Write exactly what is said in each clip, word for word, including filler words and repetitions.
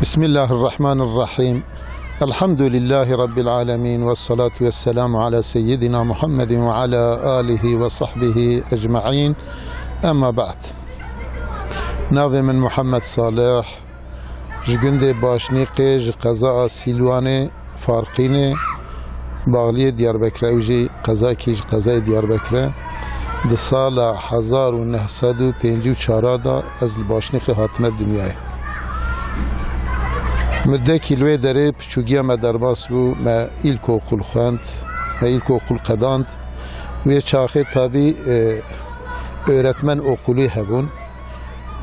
Bismillahirrahmanirrahim. Elhamdülillahi Rabbil alemin. Vessalatu vesselamu ala seyyidina Muhammedin ve ala alihi ve sahbihi ecma'in. Emma ba'd. Navê min Muhammed Salih. Ji gundê Başnîqê, ji qeza Sîlwanê, Farqînê, Baxliyê Diyarbekir e. Ew jî qezakî ji qezayê Diyarbekir e. Di sala hezar û neh sed û pêncî û çar de ez li Başnîqê hatime dinyayê. Mudekî li wê derê piçûgiya me derbas bû, me îlkokul xwend, me îlkokul qedand. Wê çaxê tabî, e, öğretmen okulî hebûn.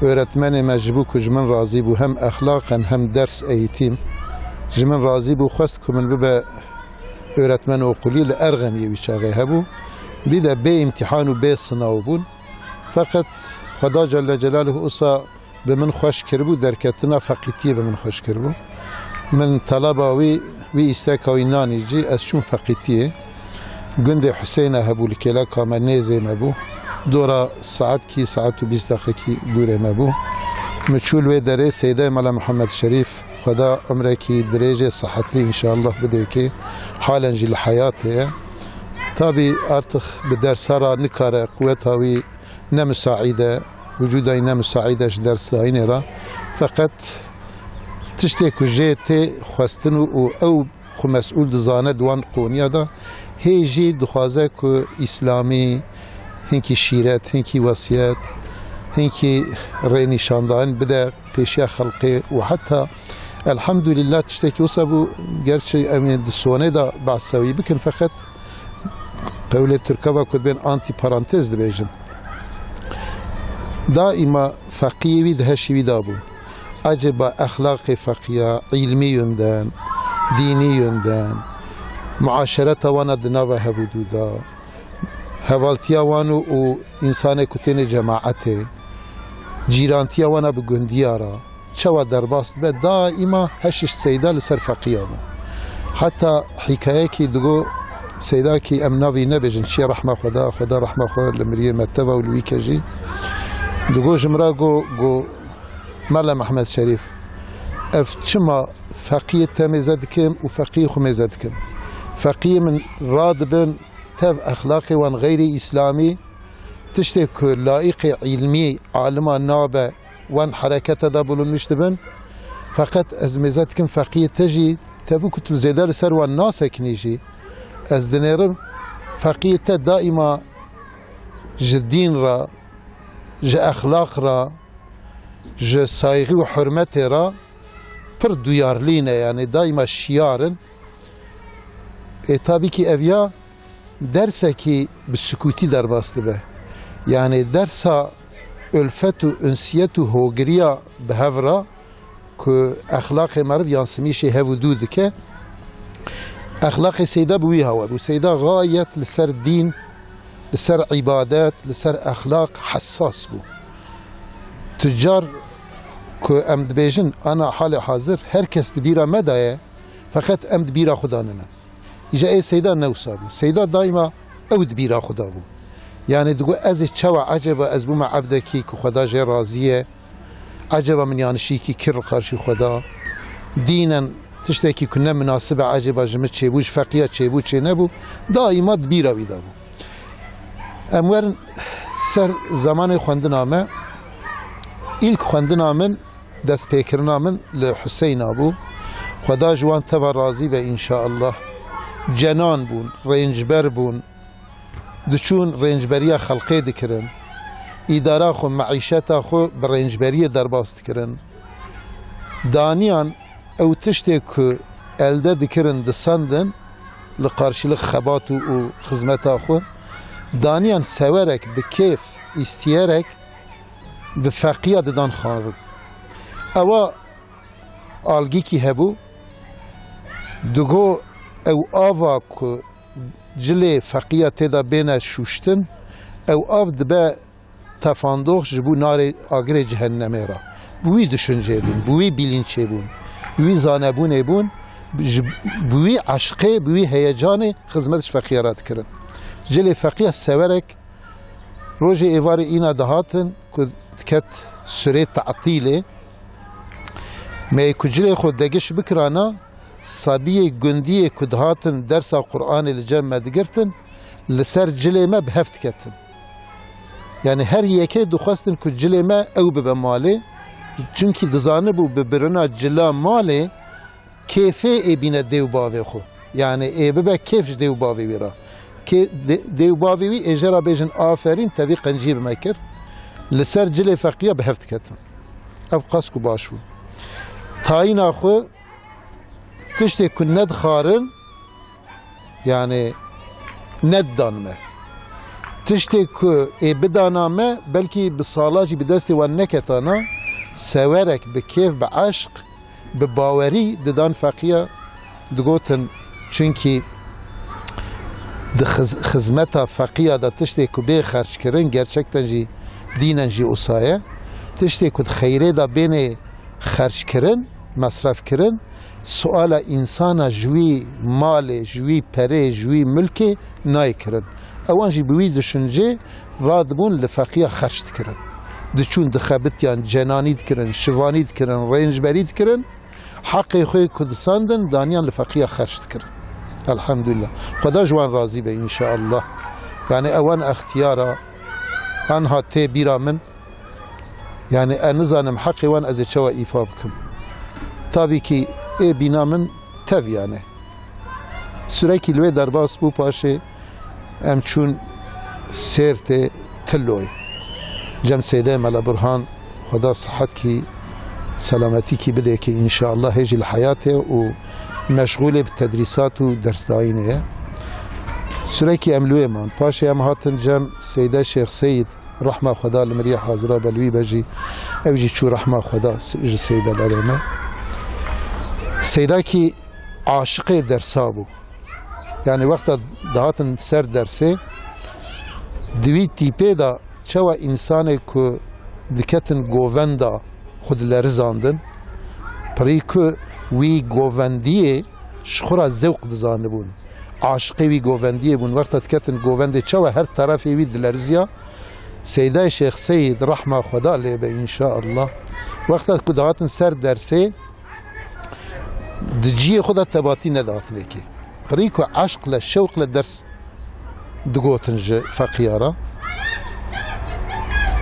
Öğretmenê me ji bo ku ji min razî bû, hem exlaqen hem ders eğitim, ji min razî bû, xwest ku min bibe öğretmen okulî. Li Erxeniyê wî çaxê hebû. Bî de bê îmtîhan û bê sinaw bûn. Feqet Xweda Celle Celaluhu usa bi min xweş kiribû, derketina feqîtiyê bi min xweş kiribû. Min teleba wî, wî îsteka wî nanî cî, ez çûm feqîtiyê. Gundê Huseyna hebû, li kêleka me nêzê me bû. Dora saetkî, saet û bîst deqekî dûrê me bû. Min çû li wê derê Seydayê Mela Mihemed Şerîf, Xweda umrekî dirêjê sihetlî înşallah bidê, kê halen jî li heyatê ye. Tabî artık bi dersa re nikare, quweta wî ne misaîd e, wicûda wî ne misaîd e ji dersdayînê re. Feqet tiştê ku jê tê xwestin û, û ew xwe mesûl dizane di wan qoniya de, hê jî dixwaze ku îslamî, hinkî şîret, hinkî wesiyet, hinkî rênîşandan bide pêşiya xelqê û heta elhamdulillah tiştekî wisa bû, gerçi em ê di sonê de behsa wî bikin, feqet qewlê Tirka ve ku dibên antiparantez dibêjin. Daîma feqiyê wî di heşê wî de bûn. Ecêba exlaqê feqiya, îlmî yönden, dînî yönden, muaşereta wana di nava hev û dû de, hevaltiya wan û, û însanê ku tênê cemaetê, cîrantiya wana bi gundiya re, çawa derbas dibe, daîma heşiş Seyda li ser feqiya bû. Heta hîkayekî digo, Seyda kî em navî nebêjin, çiye rehma Xweda, Xweda rehma xwe li miriyê me teva û li wî ke jî. Digo ji min re go, go, Mela Mehmed Şerîf, ev çima feqiyê te mêze dikim û feqiyê xwe mêze dikim? Feqiyê min radibin tev exlaqê wan xeyrî îslamî, tiştê ku laîqê îlmî alima nabe, wan hereketa de bulunmiş dibin. Feqet ez mêze dikim feqiyê te jî, tevî ku tu zêde li ser wan nasekinî jî, ez dinêrim feqiyê te daîma ji dîn re, ji exlaq re, ji saygî û hurmetê re pir duyarlî ne, yanî daîma şiyar in. Ê, tabî kî ev ya dersekî bi sukûtî derbas dibe. Yanî dersa ulfet û unsiyet û hogiriya bi hev re ku exlaqê meriv yansimîşê hev û dû dike. Exlaqê Seyda bi wî hawa bû. Seyda gayet li ser dîn, li ser îbadet, li ser exlaq hessas bû. Tu car ku em dibêjin ana halê hazir her kes di bîra me de ye, feqet em di bîra xwe de nînin. Îja ê Seyda ne wisa bû. Seyda daîma ew di bîra xwe de bû. Yanî digot, ez ê çawa, ecêba ez bûme ebdekî ku Xweda jê razî ye? Ecêba min yanişîkî kir li qarşî Xweda? Dînen tiştekî ku ne minasib e, ecêba ji min çêbû, ji feqiya çêbû, çê nebû? Daîma di bîra wî de bû. Em werin ser zemanê xwendina me. Îlk xwendina min, destpêkirina min li Huseyna bû. Xweda ji wan teva razî be înşaallah. Cenan bûn, rêncber bûn. Diçûn rêncberiya xelqê dikirin. Îdara xwe, meîşeta xwe bi rêncberiyê derbas dikirin. Daniyan ew tiştê ku elde dikirin, disendin li qarşîlik xebat û, û xizmeta xwe. Daniyan sewerek, bi kêf, îstiyerek bi feqiya didan xwarin. Ewa algîkî hebû, digo ew ava ku cilê feqiya tê de bêne şûştin, ew av dibe tefandox ji bo narê agirê cehennemê re. Bi wî düşüncê bûn, bi wî bîlînçê bûn, bi wî zanebûnê bûn, ji, bi wî eşqê, bi wî heyecanê xizmet ji feqiya re dikirin. Cilê feqiya sewerek rojê êvarê îna dihatin ku diket surê tatîlê, Me ku cilê xwe degiş bikirana, sabiyê gundiyê ku dihatin dersa Qur'anê li cem me digirtin, li ser cilê me bi hev diketin. Yani her yekê dixwestin ku cilê me ew bibe malê, çunkî dizanibû bi birina cila malê kêfê ê bîne dê û bavê xwe. Yani ê bibe kêf ji dê û bavê wî re. Kê-, dê-, dê û bavê wî ê jê re bêjin aferîn, te vî qenciyê bi me kir. Li ser cilê feqiya bi hev diketin. Ev qas ku baş bû. Tayîna xwe tiştê ku nedixwarin, yani nedidan me. Tiştê ku ê bidana me, belkî bi sala jî bi destê wan neketana, sewerek bi kêf, bi eşq, bi bawerî didan feqiya, digotin, çunkî di xiz-, xizmeta feqiya de tiştê ku bê xerckirin, gerçekten jî dînen jî usa ye. Tiştê ku di xeyrê de bênê xerckirin, mesrefkirin, suala însana ji wî malê, ji wî perê, ji wî milkê nayê kirin. Ewan jî bi wî düşüncê radibûn li feqiya xerc dikirin. Diçûn dixebitiyan, cenanî dikirin, şivanî dikirin, rêncberî dikirin. Heqê xwe ku disandin, daniyan li feqiya xerc dikirin. Elhamdülillah. Xweda ji wan razî be înşaallah. Yani ewan extiyara anha tê bîra min. Yani ez nizanim heqê wan ez ê çawa îfa bikim. Tabî kî ê bîna min tev yani. Sürekî li wê derbas bû, paşê em çûn Sêrtê Tilloyê. Cem Seydê Mela Burhan, Xweda sihetkî, selametîkî bidê kî înşallah hê jî li heyat e û meşxûlê bi tedrîsat û dersdayînê ye. Sürekî em li wê man. Paşê em hatin cem Seyde Şêx Seyîd, rehma Xweda li miriye hazira be, li wî be jî, ew jî çû rehma Xweda s-, ji Seyde lerê me. Seyda kî aşiqê dersa bû. Yani wexta dihatin ser dersê, di wî tîpê de çawa însanê ku diketin govenda xwe dilerizandin, pirî ku wî govendiyê ji xwe re zewq dizanibûn, aşiqê wî govendiyê bûn, wexta diketin govendê çawa her terefê wî dileriziya. Seydayê Şêx Seyîd, rehma Xweda lê be înşaallah, wexta ku dihatin ser dersê, di ciyê xwe de tebatî nedatinê kê. Pirî ku eşq le, şewq le ders digotin ji feqiya re.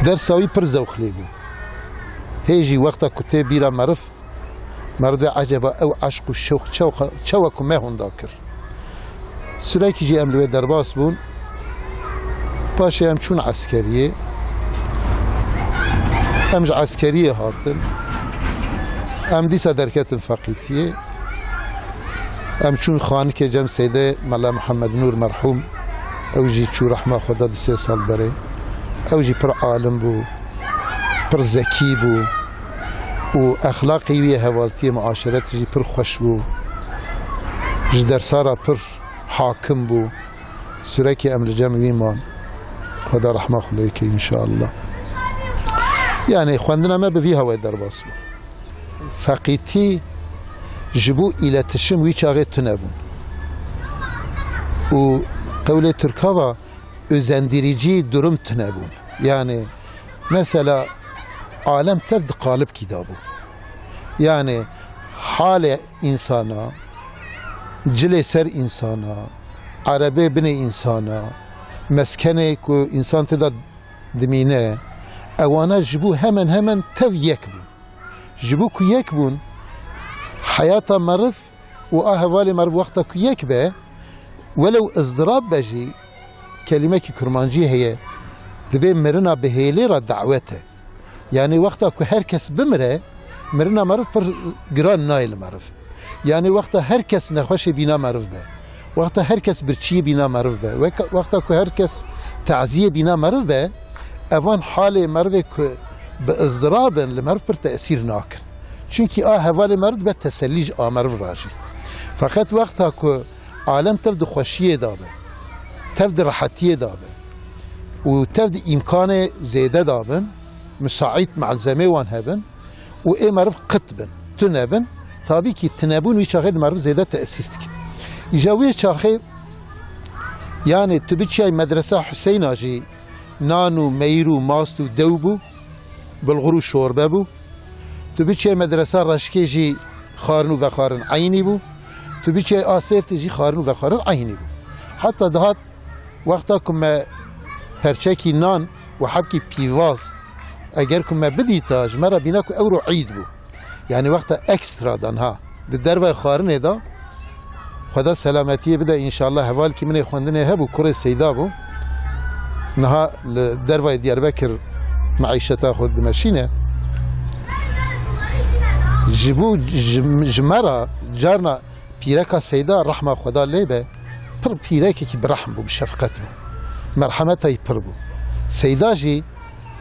Dersa wî pir zewq lê bû. Hê jî wexta ku tê bîra meriv, meriv dê eceba ew eşq û şewq çewqa-, çawa ku me hûnda kir. Sürekî jî em li wê derbas bûn. Paşê em çûn eskeriyê. Em ji eskeriyê hatin. Em dîsa derketin feqîtiyê. Em çûn xanikê cem Seydê Mela Mihemed Nûr merhûm. Ew jî çû rehma Xweda du sê sal berê. Ew jî pir alim bû, pir zekî bû û exlaqê wî yê hevaltiyê, muaşeretê jî pir xweş bû. Ji dersa re pir hakim bû. Sürekî em li cem wî man. Xweda rehma xwe lê ke înşallah. Yani xwendina me bi vî hewayê derbas bû. Feqîtî ji bo îletişim wî çaxê tune bûn. Û qewlê Tirka va, özendirici durum tune bûn. Yani mesela alem tev di qalibkî de bû. Yani halê însana, cilê ser însana, erebê binê însana, meskenê ku însan tê de dimîne, ewana ji bo hemen hemen tev yek bûn. Ji bo ku yek bûn, heyata meriv û a hevalê meriv wexta ku yek be, welew izdirab be jî, kelîmekî kurmancî heye, dibê mirina bi hêlê re dawet e. Yani wexta ku her kes bimire, mirina meriv pir giran nayê li meriv. Yani wexta her kes nexweşê bîna meriv be, wexta her kes birçiyê bîna meriv be, wek-, wexta ku her kes taziyê bîna meriv be, evan halê merivê ku bi izdirab in li meriv pir tesîr nakin. Çunkî a hevalê meriv dibe tesellî ji a meriv re jî. Feqet wexta ku alem tev di xweşiyê de be, tev di rehetiyê de be û tev di îmkanê zêde de bin, misaît malzemê wan hebin û ê meriv qit bin, tune bin, tabî kî tunebûn wî çaxê di meriv zêde tesîr dike. Îja wê çaxê, yani tu biçiyay medresa Huseyna jî nan û meyir û mast û dew bû, bilxur û şorbe bû. Tu biçê medresa Reşkê jî xwarin û vexwarin eynî bû. Tu biçê a Sêrtê jî xwarin û vexwarin eynî bû. Heta dihat wexta ku me perçekî nan û hebkî pîvaz eger ku me bidîta, ji me re bîna ku ewro îd bû. Yanî wexta ekstra de niha di dervayê xwarinê de, Xweda selametiyê bide înşallah, hevalkî min ê xwendinê hebû, kurê Seyda bû. Niha li dervayê Diyarbekir meîşeta xwe dimeşîne. Ji bo, ji, ji me re carna pîreka Seyda, rehma Xweda lê be, pir pîrekekî bi rehm bû, bi şefqet bû. Merhemeta wî pir bû. Seyda jî,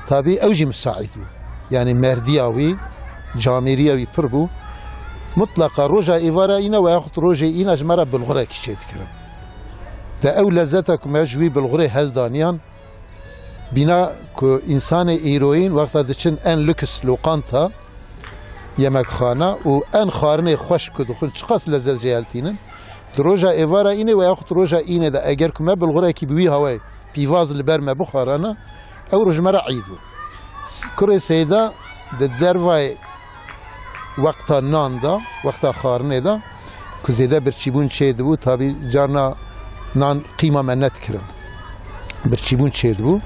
tabî ew jî misaîd bû. Yanî merdiya wî, camêriya wî pir bû. Mutleqa roja êvara îne we yaxud rojê îne ji me re bilxurekî çêdikirin. De ew lezzeta ku me ji wî bilxurê heldaniyan, bîna ku însanê îroyîn wexta diçin en lüks lokanta yemekxana û en xwarinê xweş ku dixwin çiqas lezzet jê heltînin, di roja êvara înê we yaxud roja înê de eger ku me bilxurekî bi wî hawayê pîvaz li ber me bixwarana, ew roj ji me re îd bû. S-, kurê Seyda di dervayê wexta nan de, wexta xwarinê de, ku zêde birçîbûn çê dibû, tabî carna nan qîma me nedikirin. Birçîbûn çê dibû.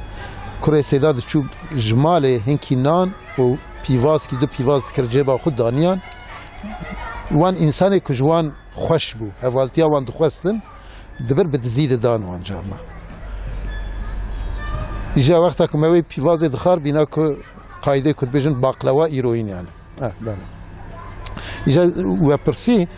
Kurê Seyda diçû ji malê hinkî nan û pîvazkî, du pîvaz dikir cêba xwe daniyan. Wan însanê ku ji wan xweş bû, hevaltiya wan dixwestin, dibir bi dizî didan wan carna. Îja wexta ku me wê pîvazê dixwar bîna ku qaydê ku dibêjin baqlewa îroyîn yani. Eh, bele. Îja we pirsî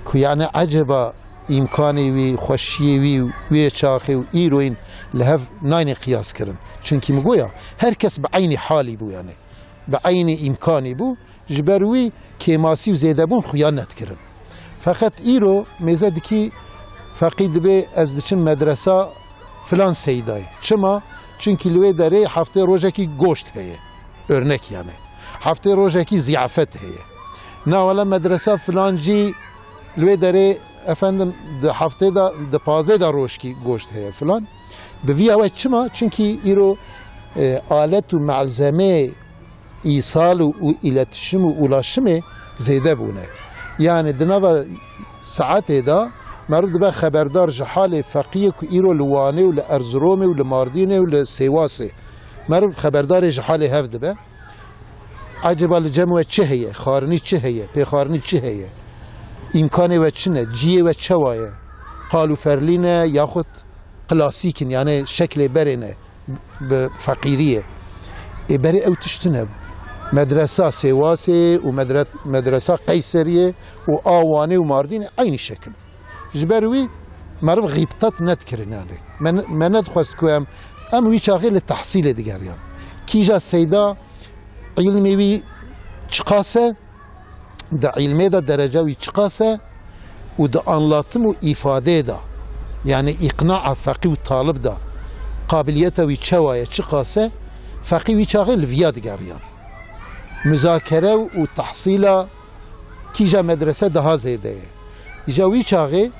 ku yani eceba îmkanê wî, xweşiyê wî, wê çaxê û îroyîn li hev nayne qiyas kirin. Çunkî min goya her kes bi eynî halî bû yani. Bi eynî îmkanî bû. Ji ber wî kêmasî û zêdebûn xuya nedikirin. Feqet îro mêze dikî feqî dibê ez diçim medresa filan Seydayê. Çima? Çunkî li wê derê heftê rojekî goşt heye. Örnek yani. Heftê rojekî ziyafet heye. Na wele medresa filan jî li wê derê efendim di heftê de, di pazê de rojkî goşt heye filan. Bi vî hawayê çima? Çunkî îro, e, alet û malzemeyê îsal û, û îletişim û ulaşimê zêde bûne. Yani di nava saetê de meriv dibe xeberdar ji halê feqiyê ku îro li Wanê û li Erziromê û li Mardînê û li Sêwasê. Meriv xeberdarê ji halê hev dibe. Eceba li cem we çi heye? Xwarinî çi heye? Pêxwarinî çi heye? Îmkanê we çi ne? Ciyê we çawa ye? Qal û ferlî ne yaxud klasîk in, yani şeklê berê ne? Bi feqîriyê. Ê berê ew tişt tune bû. Medresa Sêwasê û medres-, medresa Qeyseriyê û a Wanê û Mardînê eynî şekil. Ji ber wî meriv xîbtet nedikirin yani. Me, me nedixwest ku em, em wî çaxê li tehsîlê digeriyan. Kîja Seyda îlmê wî çiqas e, di îlmê de derece wî çiqas e û di anlatim û îfadeyê de, yani îqnaa feqî û talib de qabiliyeta wî çawa ye, çiqas e, feqî wî çaxê li viya digeriyan. Muzakere û tehsîla kîja medrese daha zêde ye. Îja wî çaxê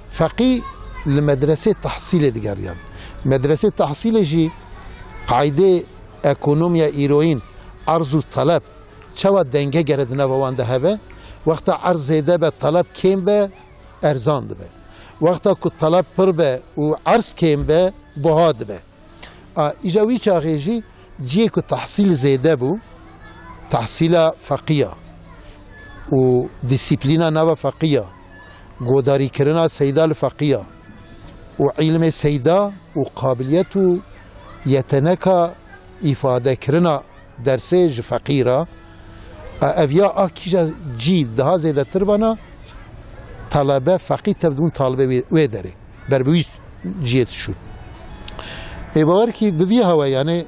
feqî li medresê tehsîlê digeriyan. Medresê tehsîlê jî qaydê ekonomiya îroyîn, erz û taleb, çawa denge gere di nava wan de hebe, wexta erz zêde be, taleb kêm be, erzan dibe. Wexta ku taleb pir be û erz kêm be, buha dibe. A, îja wî çaxê jî ciyê ku tehsîl zêde bû, tehsîla feqiya û dîsîplîna nava feqiya, godarîkirina seyda li feqiya û îlmê seyda û qabiliyet û yeteneka îfadekirina dersê ji feqî re, a, ev ya a kîja cî daha zêdetir bana, talebe, feqî tevdibûn talibê wê, wê derê. Ber bi wî ciyê dişûn. Ê bawer kî bi vî hewe, yani,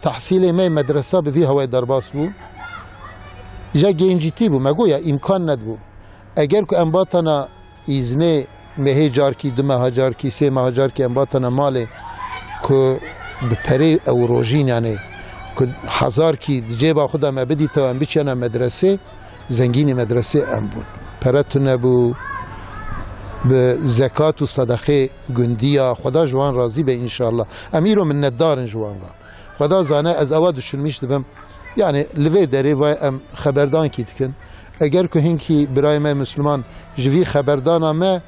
tehsîlê me medresa bi vî hewe derbas bû. Îja gencîtî bû, me goya îmkan nedibû. Eger ku em batana îznê mehê carkî, du meha carkî, sê meha carkî em batana malê ku bi perê ew rojîn, yani ku hezarkî di cêba xwe de me bidîtew em biçiyana medresê, zengînî medresê em bûn. Pere tune bû, bi zekat û sedeqê gundiya, Xweda ji wan razî be înşallah. Em îro minnetdar in ji wan re. Xweda zane ez ewa düşünmüş dibim. Yani li vê derê vay em xeberdankî dikin. Eger ku hinkî birayê me Misliman ji vî xeberdana me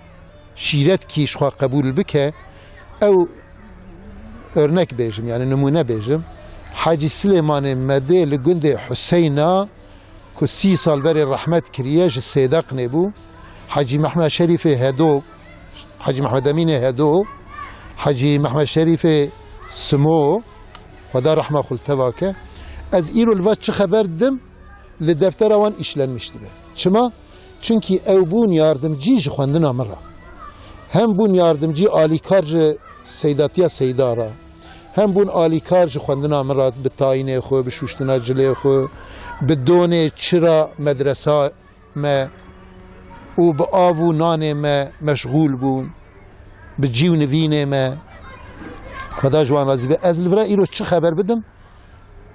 şîretkî ji xwe qebûl bike, ew örnek bêjim, yani nimûne bêjim. Hacî Silêmanê Medê li gundê Huseyna ku sî sal berê rehmet kiriye, ji Sêdeqnê bû. Hacî Mehmed Şerîfê Hedo, Hacî Mehmed Emînê Hedo, Hacî Mehmed Şerîfê Simo, Xweda rehma xwe li te vake. Ez îro li va çi xeber didim, li deftera wan îşlenmiş dibe. Çima? Çunkî ew bûn yardimcî ji xwendina min re. Hem bûn yardimcî alîkar ji Seydatiya Seyda re, hem bûn alîkar ji xwendina min re, bi tayînê xwe, bi şûştina cilê xwe, bi donê çira medresa me û bi av û nanê me meşxûl bûn, bi cî û nivînê me. Xweda ji wan razî be. Ez li vira îro çi xeber bidim?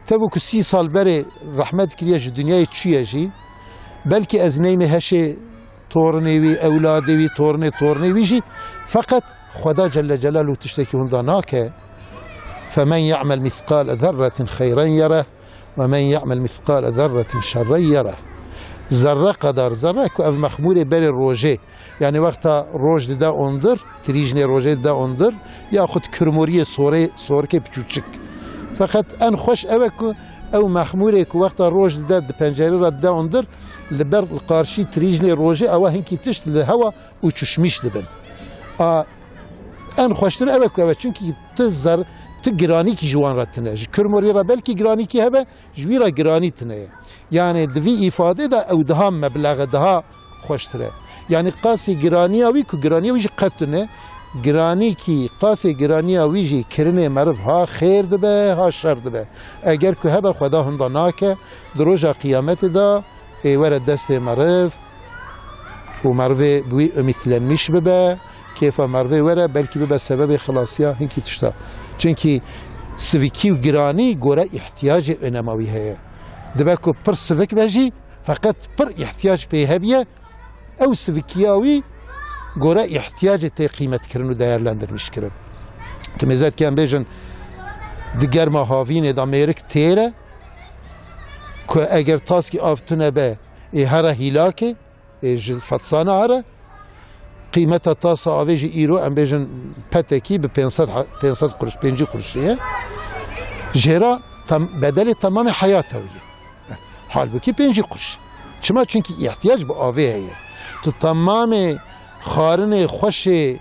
Tevî ku sî sal berê rehmet kiriye, ji dinyayê çûye jî, belkî ez neyme heşê torinê wî, ewladê wî, torinê torinê wî jî, feqet Xweda Celle Celaluhu tiştekî winda nake. فَمَنْ يَعْمَلْ مِثْقَالَ ذَرَّةٍ خَيْرًا يَرَهُ وَمَنْ يَعْمَلْ مِثْقَالَ ذَرَّةٍ شَرًّا يَرَهُ. Zerre qedar, zerre ku ev mexmûrê berê rojê, yani wexta roj dide ondir, tirîjnê rojê dide ondir, yaxud kirmoriyê sorê, sorikê piçûçik. Feqet en xweş ew e ku ew mexmûrê ku wexta roj dide di pencerê re dide ondir, li ber, li qarşî tirîjnê rojê ewa hinkî tişt li hewa uçuşmîş dibin. A, en xweştir ew e ku ew e, çunkî tu zer, tu giranîkî ji wan re tine. Ji kirmorî re belkî giranîkî hebe, ji wî re giranî tine ye. Yani di vî îfadê de ew daha meblex e, daha xweştir e. Yani qasî giraniya wî ku giraniya wî jî qet tune, giranîkî, qasê giraniya wî jî kirinê meriv ha xêr dibe, ha şer dibe. Eger ku hebe Xweda hinda nake, di roja qiyametê de ê were destê meriv û merivê bi wî umîtlenmiş bibe, kêfa merivê were, belkî bibe sebebê xilasiya hinkî tişta. Çunkî sivikî û giranî gore îhtiyacê önema wî heye. Dibe ku pir sivik be jî, feqet pir îhtiyac pê hebiye, ew sivikiya wî gore îhtiyacê tê qîmetkirin û değerlendirmiş kirin. Tu mêze dike em bêjin, di germa havînê de mêrik têr e, ku eger taskî av tune be, ê here hîlakê, ê ji fedsana here, qîmeta tasa avê jî îro, em bêjin, petekî bi pênc sed ha-, pênc sed quruş, pêncî quruşê ye. Jêra tam-, bedelê temamê heyata wî ye. Halbukî pêncî quruş. Çima? Çunkî îhtiyac bi avê heye. Tu temamê xwarinê xweşê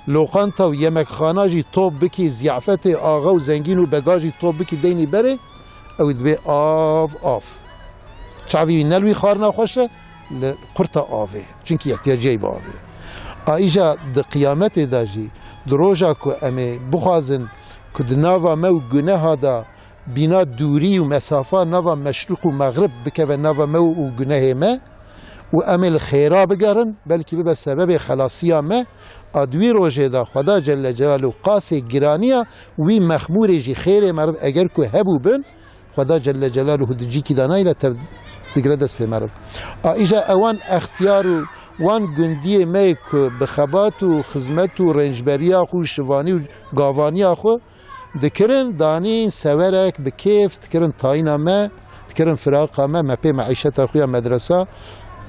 loqanta û yemekxana jî top bikî, ziyafetê axa û zengîn û bega jî top bikî deynî berê, ew dibê av, av. Çavî wî ne li wî xwarina xweş e, li qurta avê. Çunkî îhtiyaciyê bi avê. A îja di qiyametê de jî, di roja ku em ê bixwazin ku di nava me û guneha de bîna dûrî û mesafa nava meşriq û mexrib bikeve nava me û gunehê me û em ê li xêra bigerin, belkî bibe sebebê xelasiya me. A di wî rojê de Xweda Celle Celaluhu qasê giraniya wî mexmûrê jî xêrê meriv eger ku hebû bin, Xweda Celle Celaluhu di cîkî de nayîne tev digire destê meriv. A îja ewan extiyar û wan gundiyê me yê ku bi xebat û xizmet û rêncberiya xwe û şivanî û gavaniya xwe dikirin, danîn sewerek bi kêf dikirin tayîna me, dikirin firaqa me, me pê meîşeta xwe ya medresa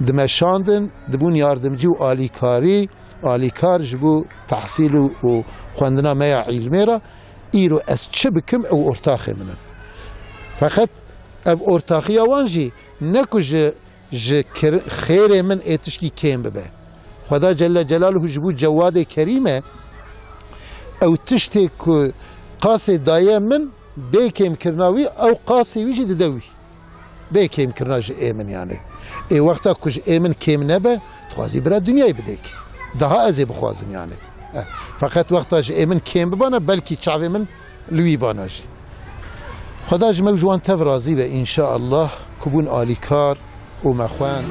dimeşandin, dibûn yardimcî û alîkarî, alîkar ji bo tehsîl û, û xwendina me ya îlmê re. Îro ez çi bikim, ew ortaxê min in. Feqet ev ortaxiya wan jî ne ku ji ji kir-, xêrê min ê tişkî kêm bibe. Xweda Celle Celaluhu ji bo Cewadê Kerîm e, ew tiştê ku qasê daye min, bê kêmkirina wî, ew qasê wî jî dide wî. Bê kêmkirina ji ê min yani. Ê wexta ku ji ê min kêm nebe, dixwazî bira dinyayê bidêk. Daha ez ê bixwazim yani. Eh, feqet wexta ji ê min kêm bibana, belkî çavê min li wî bana jî. Xweda ji me û ji wan tev razî be, înşaallah, ku bûn alîkar û me xwend.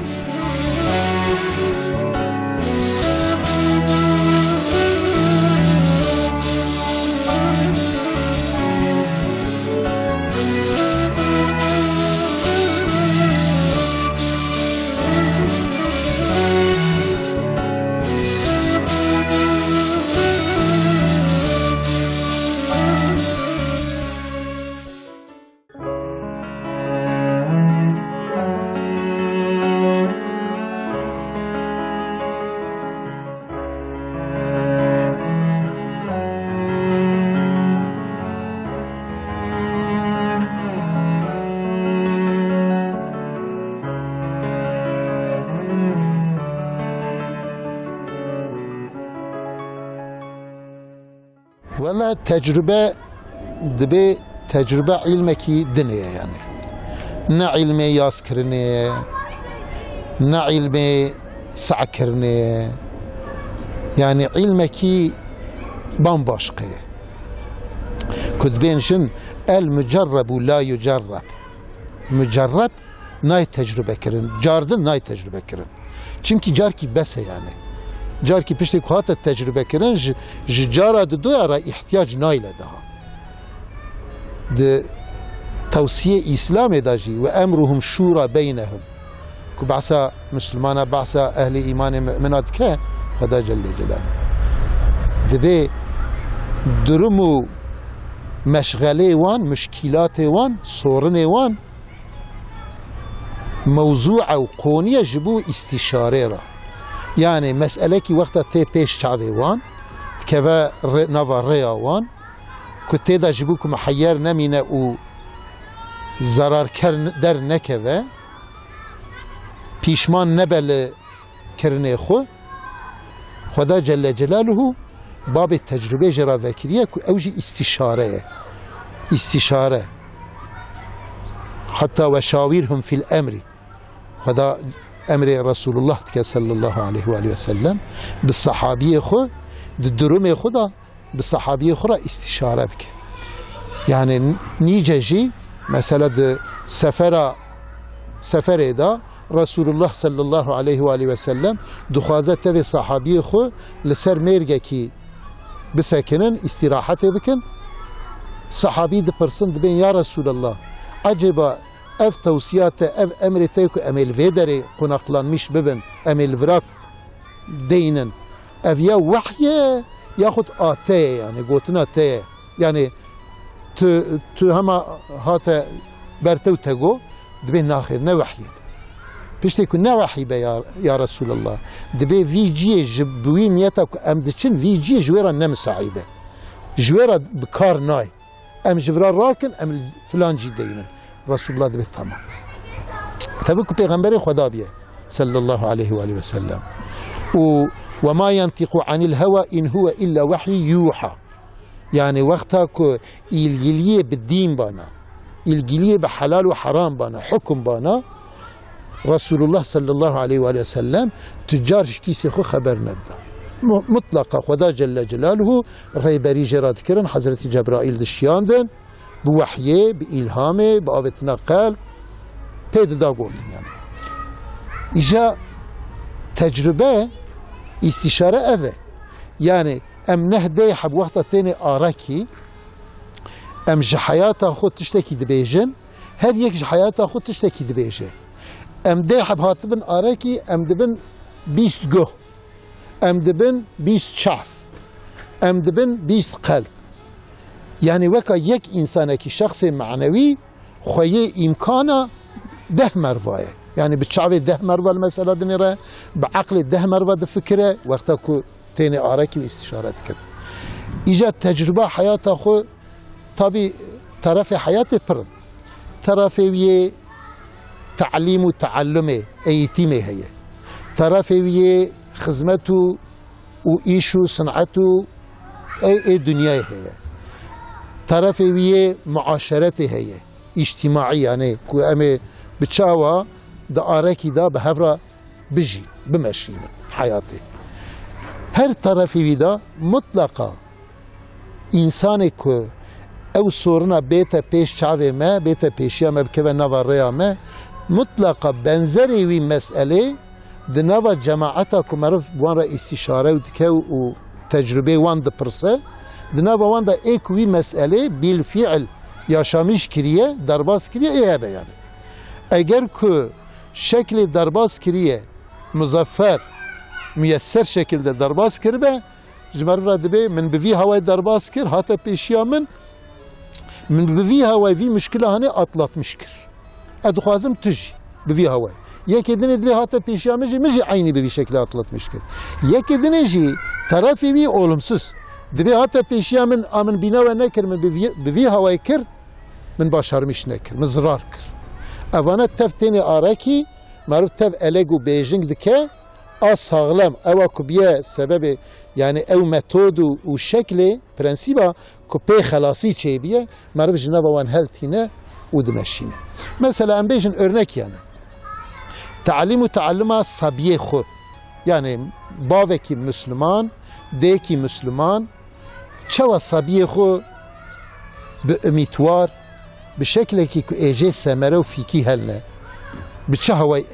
Wele tecrube dibe tecrube îlmekî dinê ye yani. Ne îlmê yazkirinê ye, ne îlmê sehkirinê ye. Yani îlmekî bambaşqe ye. Ku dibên jin el mucerrebu la yucerreb. Mucerreb nayê tecrube kirin, cardin nayê tecrube kirin. Çimkî carkî bes e yani. Carkî piştê ku hate tecrube kirin, ji, ji cara didoya re îhtiyac nayile daha. Di tewsiyê Îslamê de jî, "Ve emruhum şûra beynehum." Ku behsa Mislimana, behsa ehlê îmanê mumina dike, Xweda Celle Celaluhu. Dibê durum û meşxelê wan, muşkîlatê wan, sorinê wan, mewzû ew qoniye ji bo îstîşarê re. Yani meselekî wexta tê pêş çavê wan, dikeve rê-, nava rêya wan, ku tê de ji bo ku muheyyer nemîne û zerarker n-, dernekeve, pîşman nebe li kirinê xwe, Xweda Celle Celaluhu babê tecrubê jê re vekiriye ku ew jî îstîşare ye. Îstîşare. Heta "Ve şawirhum fil emri." Xweda emrê Resulullah dike sallallahu aleyhi ve aleyhi ve sellem bi sahabiyê xwe, di durumê xwe de bi sahabiyê xwe re îstîşare bike. Yani n-, nîce jî mesela di sefera, seferê de Resulullah sallallahu aleyhi ve aleyhi ve sellem dixwaze tevê sahabiyê xwe li ser mêrgekî bisekinin, îstîrahetê bikin. Sahabî dipirsin, dibên, "Ya Resulallah, ecêba ev tewsiya te, ev emrê te ku em ê li vê derê qonaqlanmîş bibin, em ê li virak deynin, ev ya wehy e, yaxud a te ye, yani gotina te ye? Yani tu, tu hema hate ber te û te got?" Dibê, "Naxêr, ne wehyê." Piştê ku ne wehy be ya, ya Resulallah, dibê vî ciyê ji, bi wî niyeta ku em diçin, vî ciyê ji wê re ne misaîd e. Ji wê re bi kar nayê. Em ji vira rakin, em li filan cî deynin. Resulullah dibê, "Tamam." Tabi ku pêxemberê Xweda biye, sallallahu aleyhi ve aleyhi ve sellem. Û "Ve ma yentiqu anil hewa in huve illa vehyi yuha." Yani wexta ku îlgiliyê bi dîn bana, îlgiliyê bi helal û heram bana, hukum bana, Resulullah sallallahu aleyhi ve aleyhi ve sellem tu car ji kîsê xwe xeber nedida. Mu-, mutlaqa Xweda Celle Celaluhu rêberî jê re dikirin, Hezretî Cebraîl dişiyandin, bi wehyê, bi îlhamê, bi avêtina qelb pê dida gotin yani. Îja tecrube, îstîşare ev e. Yani em neh deh heb wexta tênê arekî, em ji heyata xwe tiştekî dibêjin, her yek ji heyata xwe tiştekî dibêje. Em deh heb hatibin arekî, em dibin bîst guh, em dibin bîst çav, em dibin bîst qelb. Yani weka yek însanekî, şexsê manewî, xweyê îmkana deh merva ye. Yani bi çavê deh merva li mesela dinêre, bi eqlê deh merva difikire, wexta ku tênê arekî û îstîşare dikin. Îca tecrûba heyata xwe, tabî terefê heyatê pir in. Terefê wî yê te'lîm û te'ellumê, eğitimê heye. Terefê wî yê xizmet û, û îş û sinet û ê, ê dinyayê heye. Terefê wî yê muaşeretê heye. Îctimaî, yani ku em ê bi çawa di arekî de bi hev re bijî, bimeşînin heyatê. Her terefê wî de mutlaqa însanê ku ew sorina bête pêş çavê me, bête pêşiya me, bikeve nava rêya me, mutlaqa benzerê wî meselê di nava cemaeta ku meriv wan re îstîşare û dike û tecrûbeyê wan dipirse, di nava wan de ê ku wî meselê bîlfîil yaşamîş kiriye, derbas kiriye, ê hebe yani. Eger ku şeklê derbas kiriye, muzeffer, muyesser şekilde derbas kiribe, ji meriv re dibê, "Min bi vî hawayê derbas kir, hate pêşiya min, min bi vî hawayê vî muşkila hanê atlatmiş kir. Ez dixwazim tu jî bi vî hawayê." Yekê dinê dibê, "Hate pêşiya min jî, min jî eynî bi vî şekilde atlatmiş kir." Yekê dinê jî terefê wî olumsuz. Dibê, "Hate pêşiya min, a min bîna we nekir, min bi vî, bi vî hawayê kir, min başarmîş nekir, min zirar kir." Evane tev tênê arekî, meriv tev eleg û bêjing dike, a saxlem, ewa ku biye sebebê, yani ew metod û, û şeklê, prensîba ku pê xelasî çêbiye, meriv ji nava wan heltîne û dimeşîne. Mesela em bêjin örnek yani. Te'lîm û te'ellima sabiyê xwe. Yani bavekî Müslüman, dêkî Müslüman, çawa sabiyê xwe bi umîtwar, bi şeklekî ku ê jê semere û fîkî helne, bi çi haway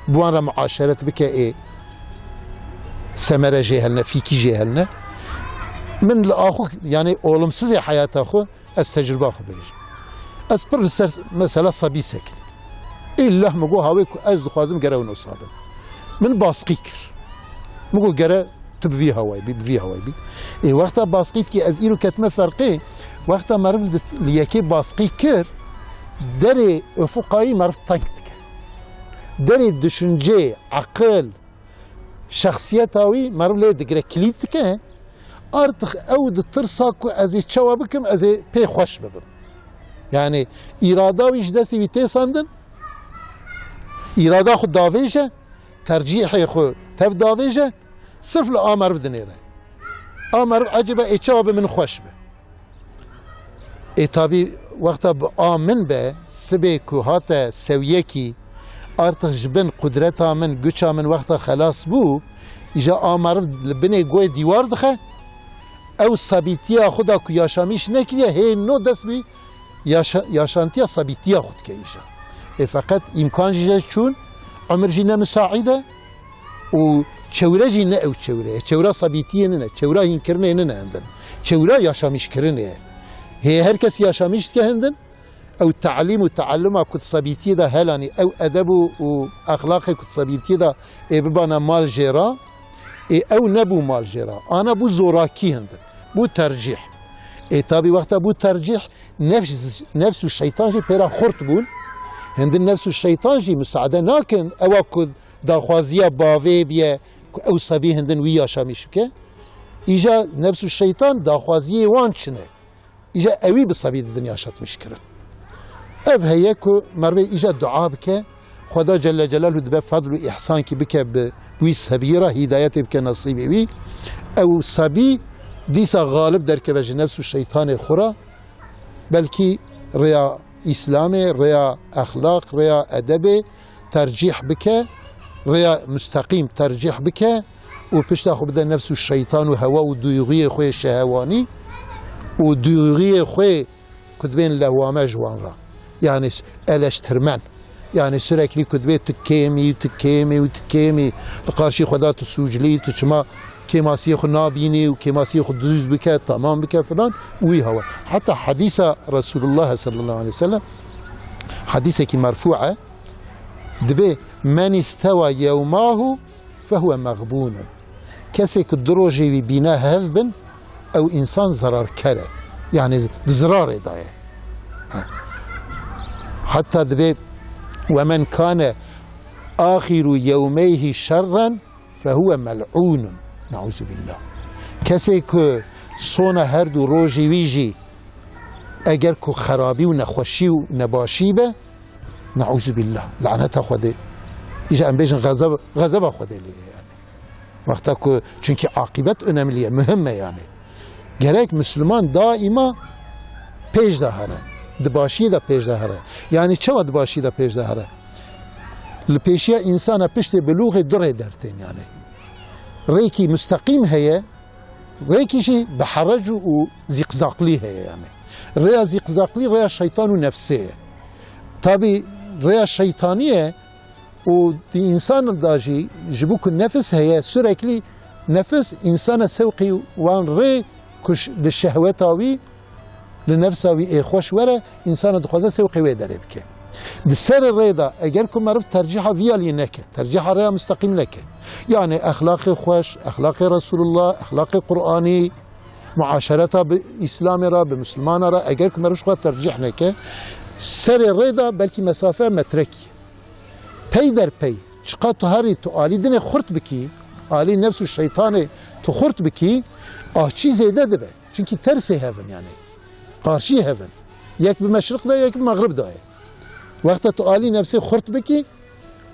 bi wan re muaşeret bike ê semere jê helne, fîkî jê helne. Min li axu, yani olumsizê heyata xwe, ez tecrüba xwe bêjim. Ez pir li ser mesela sabî sekin. Îllah min got hawê ku ez dixwazim gere wino sabin. Min baskî kir. Min got gere tu bi vî hawayê bî, bi vî hawayê bî. Ê wexta baskî dikî ez îro ketime ferqê, wexta meriv li, li yekê baskî kir, derê ufuqayî meriv teng dike. Derê düşüncê, eqil, şexsiyeta wî meriv lê digire, kilît dike. Artık ew di tirsa ku ez ê çawa bikim, ez ê pê xweş bibim. Yani îrada wî ji destê wî tê sandin, îrada xwe davêje, tercîhê xwe tev davêje, sirf li a meriv dinêre. A meriv ecêba ê çawa bi min xweş be. Ê tabî wexta bi a min be, sibê ku hate sewiyekî, artık ji bin qudreta min, guça min wexta xelas bû, îja a meriv li binê goyê dîwar dixe, ew sabîtiya xwe da ku yaşamîş nekiriye, hê no dest bi yaşa-, yaşantiya sabîtiya xwe dike îja. Ê feqet îmkan jî je çûn, emir jî ne misaîd e, û çewre jî ne ew çewre ye. Çewra sabîtiyê nine, çewra hînkirinê nine hindin. Çewra yaşamîşkirinê ye. Hê her kes yaşamîş dike hindin, ew te'lîm û te'elluma ku di sabîtiyê de helanî, ew edeb û, û exlaqê ku di sabîtiyê de ê bibana mal jê re, ê ew nebû mal jê re. Ana bû zorakî hindin. Bû tercîh. Ê tabî wexta bû tercîh, nefs, nefs û şeytan jî pê re xurt bûn. Hindin nefs û şeytan jî musaade nakin ewa ku daxwaziya bavê biye ku ew sebî hindin wî yaşamîş bike. Îja nefs û şeytan daxwaziyê wan çi ne? Îja ewî bi sebî didin yaşatmîş kirin. Ev heye ku merivê îja dua bike, Xweda Celle Celaluhu dibe fadl û îhsankî bike bi wî sebî re, hîdayetê bike nesîbê wî. Ew sebî dîsa xalib derkeve ji nefs û şeytanê xwe re, belkî rêya Îslamê, rêya exlaq, rêya edebê tercîh bike, rêya musteqîm tercîh bike û pişta xwe bide nefs û şeytan û hewa û duyxuyê xwe yê şehewanî û duyxuyê xwe ku dibên lewame ji wan re. Yani eleştirmen. Yani sürekli ku dibê tu kêm î, tu kêm î û tu kêm î. Li qarşî Xweda tu sûclî, tu çima kêmasiyê xwe nabînî û kêmasiyê xwe duz bike, tamam bike filan. Wî hewa. Heta hedîsa Resulullah sallallahu aleyhi ve sellem, hedîsekî merfû e. Dibê men istewa yewmahu fehuve mexbûnun. Kesê ku du rojê wî bîne hev bin, ew însan zerarker e. Yani di zirarê de ye. Heta dibê, "Ve men kane axiru yewmeyhi şerren fehuve mel'ûnun." Neûzubillah. Kesê ku sona her du rojê wî jî eger ku xerabî û nexweşî û nebaşî be, neûzubillah, laneta Xwedê. Îja em bêjin xezeb-, xezeba Xwedê lê ye yani. Wexta ku, çunkî aqîbet önemli ye, muhim e yani. Gerek Müslüman daîma pêş de here. Di başiyê de pêş de here. Yani çawa di başiyê de pêş de here? Li pêşiya însana piştê bilûxê du rê dertên yani. Rêkî musteqîm heye, rêkî jî bi herec û zîqzaqlî heye yani. Rêya zîqzaqlî rêya şeytan û nefsê ye. Tabî rêya şeytanî ye, û di însan de jî ji bo ku nefis heye, sürekli nefis însana sewqî wan rê ku ş-, li şehweta wî, li nefsa wî ê xweş were, însana dixwaze sewqê wê derê bike. Di serê rê de eger ku meriv tercîha vî aliyê neke, tercîha rêya musteqîm neke, yani exlaqê xweş, exlaqê Resulullah, exlaqê Qur'anî, muaşereta bi Îslamê re, bi Mislimana re, eger ku meriv ji xwe tercîh neke, serê rê de belkî mesafe metrekî. Pey der pey, çiqa tu herî tu alî dinê xurt bikî, alî nefs û şeytanê tu xurt bikî, ahçî zêde dibe. Çunkî tersê hev in yani. Qarşî hev in. Yek bi meşriq de, yek bi mexrib de ye. Wexta tu alî nefsê xurt bikî,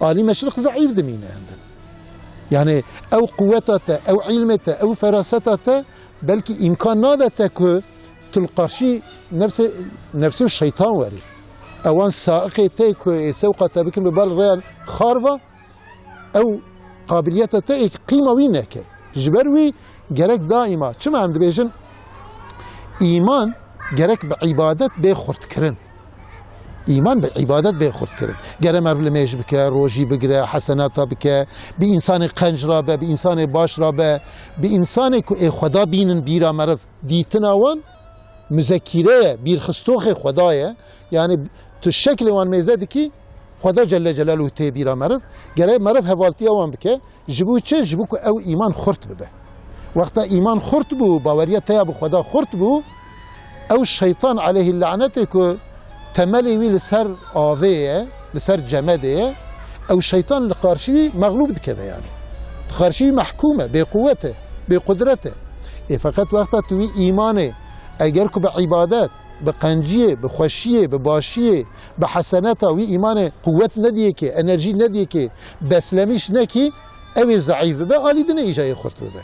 alî meşriq zeîf dimîne hindin. Yani ew quweta te, ew ilmê te, ew feraseta te belkî îmkan nade te ku tu li qarşî nefsê, nefsê û şeytan werî. Ewan saiqê te ku ê sewqa te bikin bi bal rêyan xarva, ew qabiliyeta te ê qîma wî neke. Ji ber wî gerek daîma, çima em dibêjin, îman gerek bi îbadet bê xurtkirin. Îman bi îbadet bê xurtkirin. Gere meriv limêj bike, rojî bigire, hesenata bike, bi însanê qenc rabe, bi însanê baş rabe, bi însanê ku ê Xweda bînin bîra meriv. Dîtina wan muzekîre ye, bîrxistoxê Xweda ye. Yani tu şeklê wan mêze dikî, Xweda Celle Celaluhu tê bîra meriv. Gere meriv hevaltiya wan bike. Ji bo çi? Ji bo ku ew îman xurt bibe. Wexta îman xurt bû, baweriya te ya bi Xweda xurt bû, ew şeytan aleyhî lanetê ku temelê wî li ser avê ye, li ser cemedê ye, ew şeytan li qarşî wî mexlûb dikeve yani. Li qarşî wî mehkûm e, bêquwet e, bêqudret e. Ê feqet wexta tu wî îmanê, eger ku bi îbadet, bi qenciyê, bi xweşiyê, bi başiyê, bi heseneta wî îmanê quwet nediyekê, enerjî nediyekê, beslemîş nekî, ew ê zeîf bibe, alî din ê îja yê xurt bibe.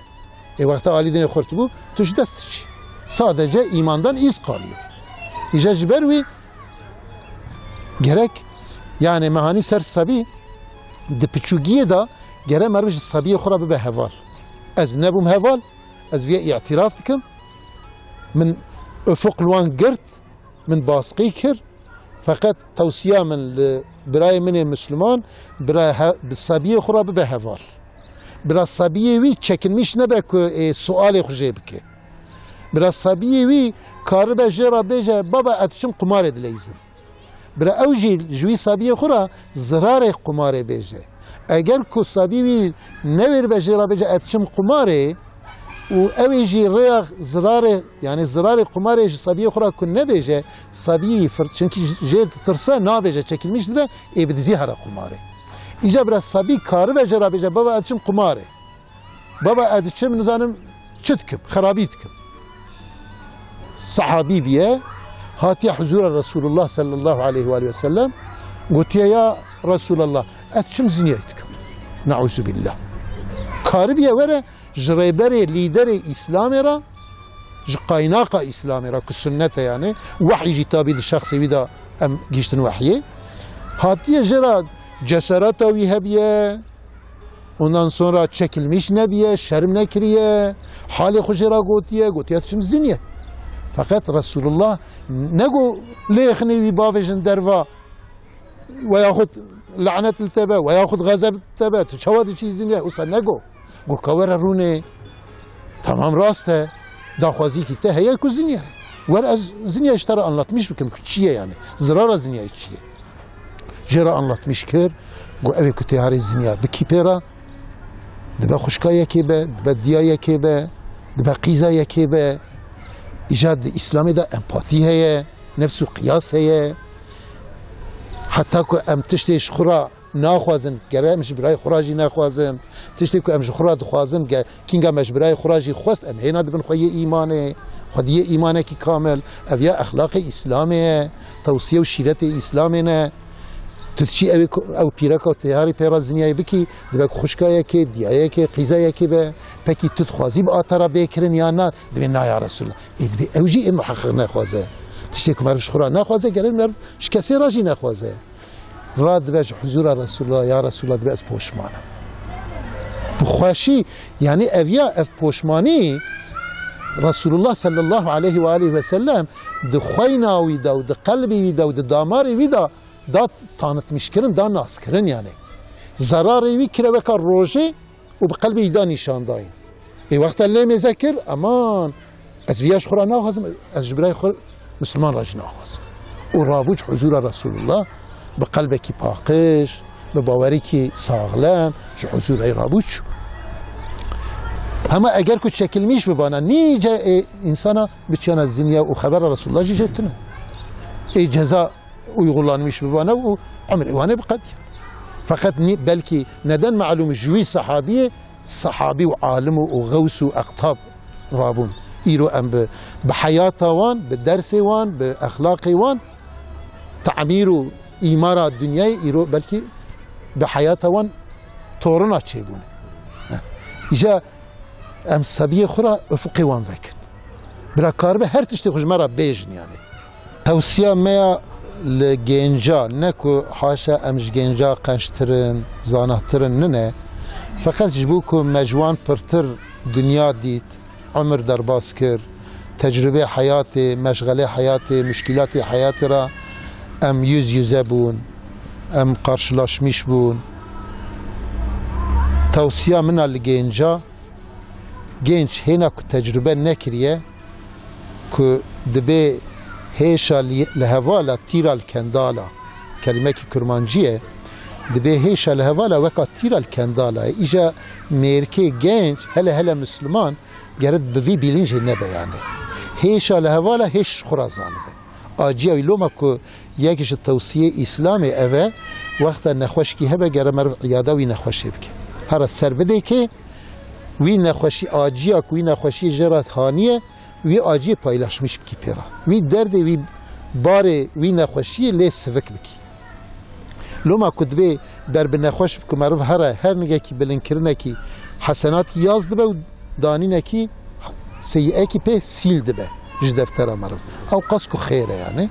Ê wexta alî din ê xurt bû, tu ji dest diçî. Sadece îmandan îz qaliyo. Îja ji ber wî gerek, yani mehanî ser sebî, di piçûgiyê de gere meriv ji sebiyê xwe re bibe heval. Ez nebûm heval, ez vê îtiraf dikim. Min ufuk li wan girt, min basqî kir. Feqet tewsiya min li birayê min ê Misliman, bira he-, bi sebiyê xwe re bibe heval. Bira sebiyê wî çekinmîş nebe ku ê sualê xwe jê bike. Bira sebiyê wî karibe jê re bêje, baba, ez diçim qumarê dileyzim. Bira ew jî ji wî sebiyê xwe re zirarê qumarê bêje. Eger ku sebî wî newêribe jê re bêje, ez diçim qumarê, û ew ê jî rêya zirarê, yani zirarê qumarê ji sebiyê xwe re ku nebêje, sebî fir-, çimkî jê ditirse, nabêje, çekilmîş dibe, ê bi dizî here qumarê. Îca bira sebî karibe jê re bêje, baba, ez diçim qumarê. Baba, ez diçim, nizanim çi dikim, xerabî dikim. Sehabî biye, hatiye huzura Resulullah sallallahu aleyhi ve aleyhi ve sellem, gotiye, ya Resulallah, ez diçim zinyayî dikim. Neuzubillah. Karibiye were ji rêberê, lîderê Îslamê re, ji qaynaqa Îslamê re, ku sunnet e yani, wehy jî tabî di şexsê wî de em gihiştin wehyê. Hatiye jê re cesareta wî hebiye, ondan sonra çekilmiş nebiye, şerm nekiriye, halê xwe jê re gotiye, gotiye, diçim zinye. Feqet Resulullah nego lêxinê wî bavêjin derva, veyaxud lanet li te be, veyaxud xezeb li te be, tu çawa diçî zinye? Wisa nego. Go ka were rûnê. Tamam, rast e. Daxwazîkî te heye ku zinye. Wer ez zinye ji te re anlatmiş bikim ku çi ye yani. Zirara zinyayî çi ye? Jê re anlatmiş kir. Go ew ê ku tê harê zinya bikî pê re, dibe xwişka yekê be, dibe diya yekê be, dibe qîza yekê be. Îca di Îslamê de empatî heye, nefs û qiyas heye. Heta ku em tiştê ji xwe re naxwazin, gere em ji birayê xwe re jî nexwazin. Tiştê ku em ji xwe re dixwazin, ge-, kînga me ji birayê xwe re jî xwest, em hêna dibin xweyê îmanê, xwediyê îmanekî kamil. Ev ya exlaqê Îslamê ye, tewsiye û şîretê Îslamê ne. Tu diçî ew ê ku, ew pîreka tê harî pê re zinyayê bikî, dibe ku xwişka yekê, diya yekê, qîza yekê be, pekî tu dixwazî bi a te re bê kirin ya na? Dibê na ya Resulullah. Ê dibê ew jî ê muheqqiq nexwaze. Tiştê ku meriv ji xwe re nexwaze, gerek meriv ji kesê re jî nexwaze. Radibe ji huzura Resulullah, ya Resulullah, dibe ez poşman im. Bi xweşî, yani ev ya, ev poşmanî Resulullah sallallahu aleyhi ve aleyhi ve sellem di xweyna wî de û di qelbê wî de û di damarê wî de da tanitmişkirin, da naskirin yani. Zerarê wî kire weka rojê û bi qelbê wî da nîşandayîn. Ê wexta lê mêze kir, eman, ez viya ji xwe re naxwazim, ez ji birayê xwe Misliman re jî naxwazim. Û rabû ji huzura Resulullah bi qelbekî paqij, bi bawerîkî saxlem ji huzurê rabû çû. Hema eger ku çekilmîş bibana, nîce ê însana biçiyana zinya û xebera Resulullah jî cê tune. Ê ceza uygulanmış bibana û emrê wan ê biqediya. Feqet nî-, belkî neden malûm ji wî sehabiyê, sehabî û alim û, û xews û eqtab rabûn. Îro em bi, bi heyata wan, bi dersê wan, bi exlaqê wan, tamîr û îmara dinyayê îro belkî bi heyata wan torina çêbûne. Îca em sebiyê xwe re ufiqê wan vekin. Bira karibe her tiştê xwe ji me re bêjin yanî. Tewsiya me ya li gênca ne ku haşa em ji gênca qençtir in, zanahtir in, nine. Feqet ji bo ku me ji wan pirtir dinya dît, umir derbas kir, tecrûbê heyatê, meşxelê heyatê, muşkîlatê heyatê re em yüz yüze bûn, em karşılaşmış bûn. Tewsiya min a li gênca, gênc hêna ku tecrûbe nekiriye, ku dibê hêşa li, li hevala tîra li kendala, kelîmekî kurmancî ye, dibê hêşa li hevala weka tîra li kendala ye. Îja mêrkê genc, hele hele misliman, gere bi vî bîlincê nebe yanî. Hêşa li hevala hêş ji xwe re zanibe. Aciya wî loma ku yek ji tewsiyê Îslamê ev e, wexta nexweşkî hebe gere meriv îyada wî nexweşê bike. Hera ser bidê kê, wî nexweşî aciya ku wî nexweşî jê re haniye, wî aciyê paylaşmiş bikî pê re. Wî derdê wî barê wî nexweşiyê lê sivik bikî. Loma ku dibê ber bi nexweş ku meriv here her nigekî bilindkirinekî hesenatî yaz dibe û danînekî seyîekî pê sîl dibe ji deftera meriv. Ew qas ku xêr e yanî.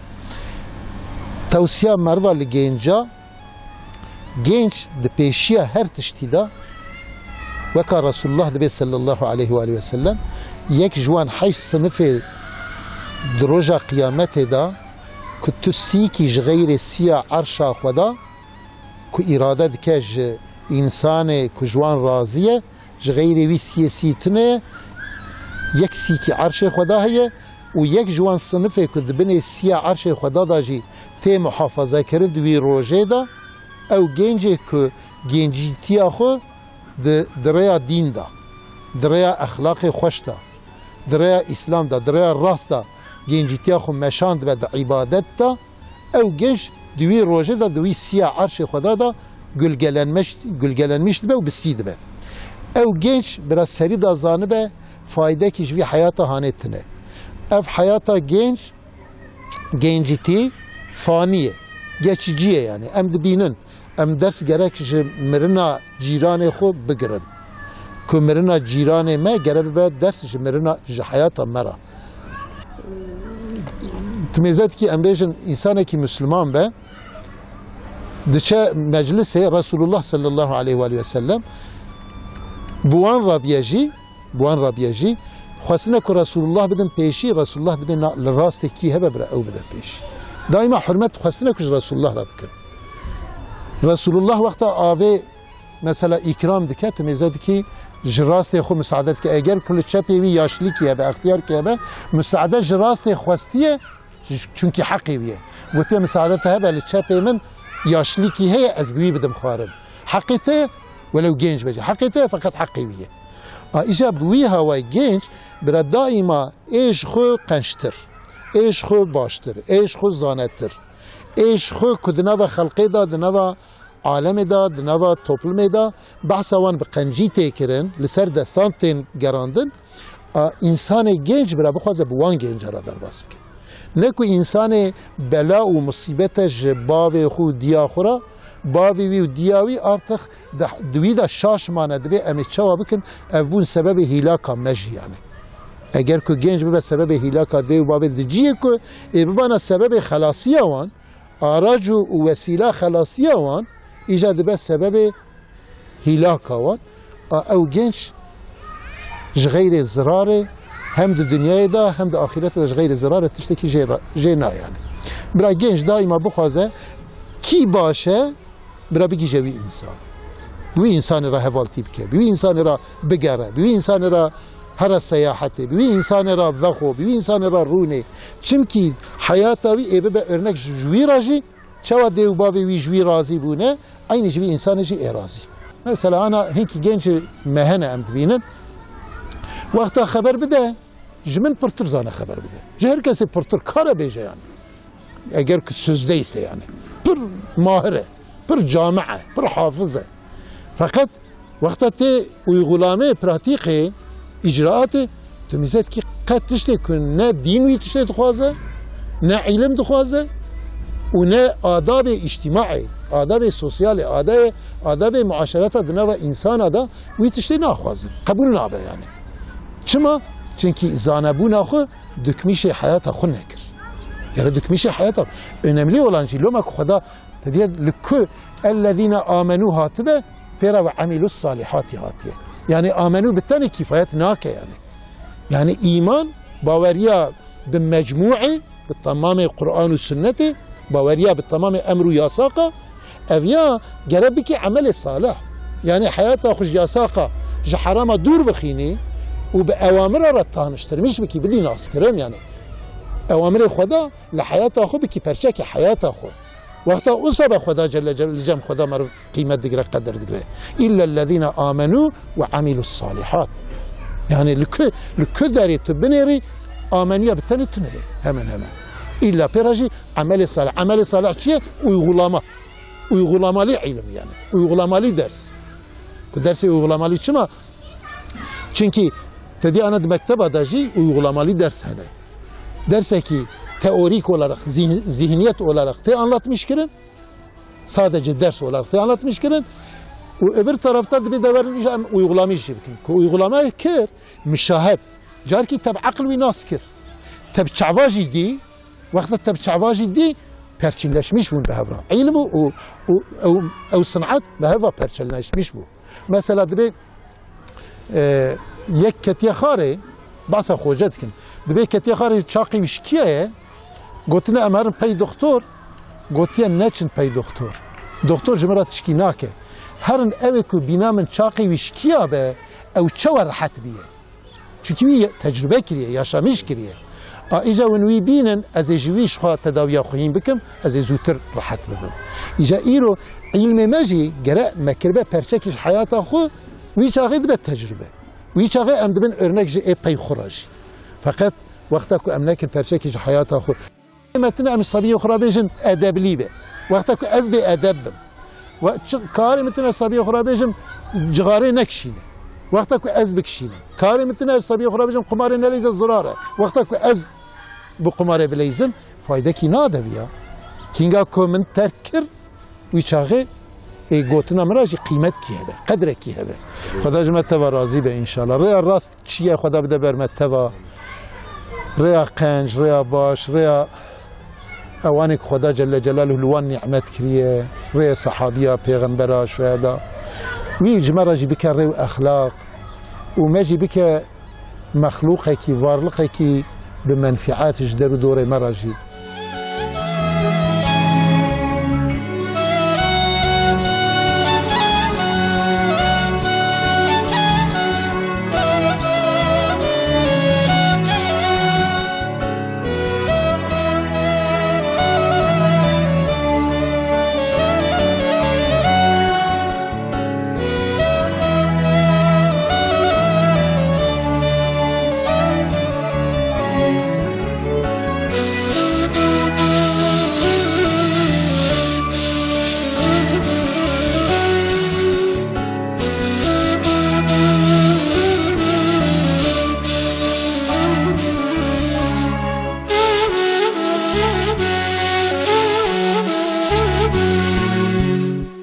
Tewsiya meriva li gênca, genç di pêşiya her tiştî de, weka Resulullah dibê sallallahu aleyhi ve aleyhi ve sellem, yek ji wan heşt sinifê di roja qiyametê de ku tu sîkî ji xeyrê siya erşa Xweda ku îrade dike ji însanê ku ji wan razî ye, ji xeyrê wî siyê sî tune ye, yek sîkî erşê Xweda heye û yek ji wan sinifê ku di binê siya erşê Xweda de jî tê muhafazekirin di wî rojê de, ew gencê ku gencîtiya xwe di, di rêya dîn de, di rêya exlaqê xweş de, di rêya Îslam de, di rêya rast de gencîtiya xwe meşan dibe di îbadet de, ew genç di wî rojê de di wî siya erşê Xweda de gulgelenmiş, gulgelenmiş dibe û bi sî dibe. Ew genç bira serî de zanibe faydekî ji vî heyata hanê tine. Ev heyata genç, gencîtî fanî ye, geçicî ye yanî. Em dibînin, em ders gerek ji mirina cîranê xwe bigirin. Ku mirina cîranê me gere bibe ders ji mirina, ji heyata me re. Timêzetikî em bêjin, însanekî Misliman be, diçe meclisê Resulullah sallallahu aleyhi ve aleyhi ve sellem, bi wan rabiye jî, bi wan rabiye jî, xwestine ku Resulullah bidin pêşî, Resulullah dibê na, li rastê kî hebe bira ew bide pêşî. Daîma hurmet xwestine ku ji Resulullah re bikin. Resulullah wexta avê mesela îkram dike, tu mêze dikî ji rastê xwe misaade dike. Eger ku li çepê wî yaşlîkî hebe, extiyarkî hebe, misaade ji rastê xwestiye, çunkî heqê wî ye. Gotiye, misaade te hebe li çepê min yaşlîkî heye, ez bi wî bidim xwarin. Heqê te ye, welew genc be jî. Heqê te ye, feqet heqê wî ye. A, îja bi wî hawayî genc, bira daîma ê ji xwe qençtir, ê ji xwe baştir, ê ji xwe zanetir, ê ji xwe ku di nava xelqê de, di nava alemê de, di nava toplumê de behsa wan bi qencî tê kirin, li ser destan tên gerandin, a, însanê genc bira bixwaze bi wan genca re derbas bike. Ne ku însanê bela û musîbete ji bavê xwe û diya xwe re, bavê wî û diya wî artık di, di wî de şaş mane, dibê em ê çawa bikin, ev bûn sebebê hîlaka me jî yanî. Eger ku genc bibe sebebê hîlaka dê û bavê di cihê ku ê bibana sebebê xelasiya wan, arac û, û wesîla xelasiya wan, îca dibe sebebê hîlaka wan. A, ew genç ji xeyrê zirarê hem di dinyayê de hem di axîretê de ji xeyrê zirarê tiştekî jê ra-, jê nayane. Bira genç daîma bixwaze kî baş e, bira bigihîje wî însan. Bi wî însanê re hevaltî bike, bi wî însanê re bigere, bi wî însanê re here seyahetê, bi wî însanê re vexwe, bi wî însanê re rûnê. Çimkî heyata wî ê bibe örnek ji, ji wî re jî, çawa dê û bavê wî ji wî razî bûne, eynî ji wî însanê jî ê razî. Mesela ana hinkî gencê me hene em dibînin, wexta xeber bide, ji min pirtir zane xeber bide. Ji her kesê pirtir kare bêje yanî. Eger ki sözde ise yani. Pir mahir e, pir cami e, pir hafiz e. Feqet wexta tê uygulamê, pratîkê, îcraatê, tu mîzet ki qet tiştê ku ne dîn wî tiştê dixwaze, ne îlim dixwaze û ne adabê îctîmaê. Adabê sosyalê, adayê, adabê muaşereta di nava însana de wî tiştê naxwazin. Qebûl nabe yani. Çima? Çimkî zanebûna xwe dikmîşê heyata xwe nekir. Gere dikmîşê heyata. Önemli olan jî loma ku Xweda te diye li ku ellezîne amenû hatibe, pê re ve emîlus salihati hatiye. Yani amenû bi tenê kîfayet nake yani. Yani îman, baweriya bi mecmûê, bi temamê Quran û Sunnetê, baweriya bi temamê emr û yasaqa, ev ya gere bikî emelê salih. Yani heyata xwe ji yasaqa, ji herama dûr bixînî û bi ewamira re taniştirmiş bikî, bidî naskirin yani. Ewamirê Xweda li heyata xwe bikî perçekê heyata xwe. Wexta usa be Xweda Celle Celle li cem Xweda meriv qîmet digire, qedir digire. İlla ellezîne amenû ve amilus salihat. Yani li ku, li ku derê tu binêrî, ameniya bi tenê tune ye, hemen hemen. İlla pê re jî emelê salih. Emelê salih çi ye? Uygulama. Uygulamalı ilim yani. Uygulamalı ders. Ku dersê uygulamalı çima? Çimkî te dî ana di mekteba de jî uygulamalı ders hene. Dersekî teorik olarak, zih-, zihniyet olarak tê anlatmış kirin, sadece ders olarak tê anlatmış kirin. Û öbür tarafta dibê de werin îja em uygulamış jî bikin. Ku uygulamayê kir, mişahed. Carkî te bi eql wî nas kir. Te bi çava jî dî, wexta te bi çava jî dî, perçinleşmiş bûn bi hev re. Îlim û, û, û ew, ew sin'et bi hev re perçinleşmiş bû. Mesela dibê, e, yek ketiye xarê, behsa xoce dikin. Dibê ketiye xarê çaqê wî şikiyaye, gotine em herin pey doktor, gotiye neçin pey doktor. Doktor ji min re tişkî nake. Herin ew ê ku bîna min çaqê wî şikiya be, ew çawa rehet biye. Çunkî wî tecrube kiriye, yaşamiş kiriye. A, îca win wî bînin, ez ê ji wî ji xwe tedawiya xwe hîn bikim, ez ê zûtir rehet bibim. Îca îro îlmê me jî gere me kiribe perçekî ji heyata xwe, wî çaxê dibe tecrube. Wî çaxê em dibin örnek ji ê pey xwe re jî. Feqet wexta ku em nekin perçekî ji heyata xwe, me tine em ji sebiyê xwe re bêjin edeblî be. Wexta ku ez bê edeb bim. We çi, karê min tine sebiyê xwe re bêjim, cixarê nekişîne. Wexta ku ez bikişînim. Karê min tine ji sebiyê xwe re bêjim, qumarê neleyze zirar e. Wexta ku ez bi qumarê bileyzim, faydekî nade viya. Kînga ku min terk kir, wî çaxê ê gotina min re jî qîmetkî hebe, qedrekî hebe. Xweda ji me teva razî be înşallah. Rêya rast çi ye, Xweda bide ber me teva. Rêya qenc, rêya baş, rêya ewanê ku Xweda Celle Celaluhu li wan nîmet kiriye, rêya sehabiya, pêxembera, şuheda. Wî ji me re jî bike rê û exlaq û me jî bike mexlûqekî, varliqekî bi menfiat ji der û dorê me re jî.